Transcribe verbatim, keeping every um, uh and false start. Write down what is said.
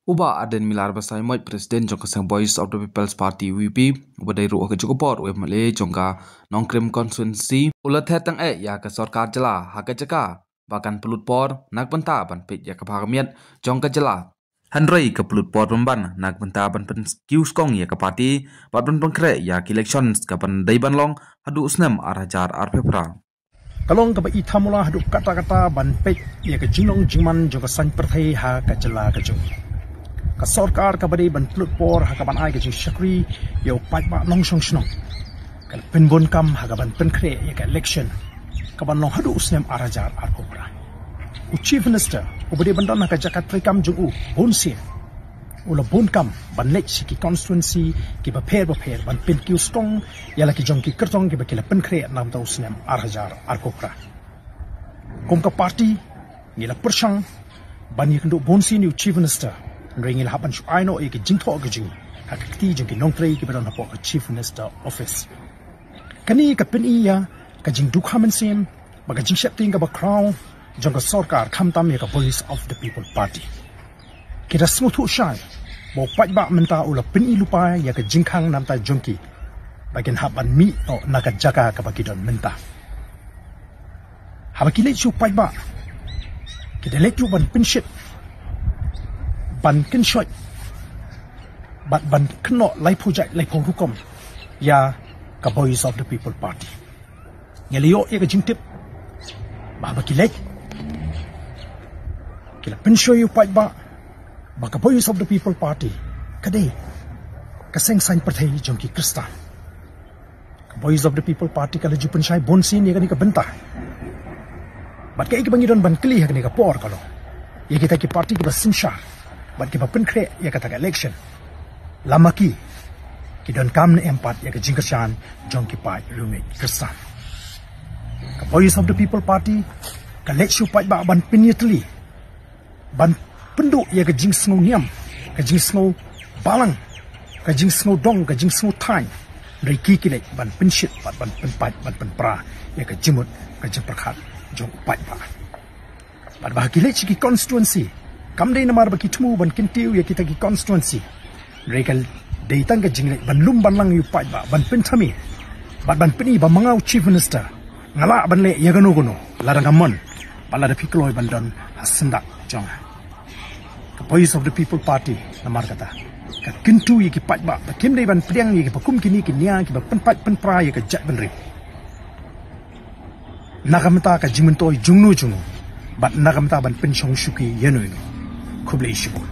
U Bah Ardent Miller Basaiawmoit, President jong ka seng Voice of the People's Party, V P, uba dei ruh ha kajuh ka por u M L A jong ka Nongkrem Constituency, u la theh tang eh ïa ka sorkar jylla ha ka jaka ba kan pynlut por na ka bynta ban peit ïa ka bha ka miat jong ka jylla. Hynrei ka pynlut por pynban na ka bynta ban pynkiew skong ïa ka party bad ban pynkhreh ïa ka election ka ban dei ban long haduh snem ar hajar arphew phra. Ka long kaba i thamula haduh katta katta ban peit ïa ka jinglong jingman jong ka saiñ pyrthei ha ka jylla ka jong ngi. Ka sorkar kaba dei ban pynlut por ha ka ban ai ka jingshakri ïa u paidbah nongshong shnong ka la pynbun kam ha ka ban pynkhreh ïa ka election ka ban long haduh u snem ar hajar arphew phra. U Chief Minister uba dei ban don ha ka jaka treikam jong u bunsien u la bun kam ban leit sha ki constituency kiba pher bapher ban pynkiew skong ïa la ki jong ki kyrtong kiba ki la pynkhreh na ka bynta u snem ar hajar arphew phra. Kum ka party ngi la pyrshang ban ïakynduh bunsien ïa u Chief Minister, hynrei ngi la hap ban shu ai noh ïa ki jingthoh ka jong ngi ha ka kti jong ki nongtrei kiba don hapoh ka Chief Minister Office. Kane ka pyni ïa ka jingdukha mynsiem bad ka jingsheptieng kaba khraw jong ka sorkar, khamtam ïa ka Voice of the People Party. Ki da sngewthuh shai ba u paidbah mynta u la pyni lypa ïa ka jingkhang na ka bynta jong ki ba kin hap ban mih noh na ka jaka kaba ki don mynta. Haba ki leit sha u paidbah ki da leit ruh ban pynshit, ban kynshoit bad ban kynnoh laiphew jait laiphew rukom ïa ka Voice of the People Party. Ngi la ïoh ïa ka jingtip ba haba ki leit ki la pynshoi ïa u paidbah ba ka Voice of the People Party ka dei ka seng saiñ pyrthei jong ki Khristan. Ka Voice of the People Party ka la ju pynshai bunsien ïa kane ka bynta. Bad kaei kaba ngi don ban kylli ha kane ka por ka long ïa kita ki party kiba synshar bad kiba pynkhreh ïa kata ka election, la ma ki ki donkam ne em pat ïa ka jingkyrshan jong ki paid riewngeit Khristan. Ka Voice of the People Party ka leit sha u paidbah ban pynïatylli, ban pynduh ïa ka jingsngew niam, ka jingsngew balang, ka jingsngew dong, ka jingsngew thaiñ. Hynrei ki ki leit ban pynshit bad ban pynpait ban pynpra ïa ka jingmut ka jingpyrkhat jong u paidbah. Bad ba ha ki leit sha ki constituency, kam dei namar ba ki thmu ban kyntiew ïa kita ki constituency, hynrei ka dei tang ka jingleit ban lum ban lang ïa u paidbah, ban pynthame bad ban pyni ba ma nga u Chief Minister nga lah ban leh ïa kano kano lada nga mon bad lada phi kloi ban don ha syndah jong nga. Ka Voice of the People Party namar kata ka kyntu ïa ki paidbah ba kim dei ban pdiang ïa kiba kum kine ki nia kiba pynpait pynpra ïa ka jaitbynriew na ka bynta ka jingmyntoi jongno jongno bad na ka bynta ban pynshong shuki ïano ïano. Khublei shibun.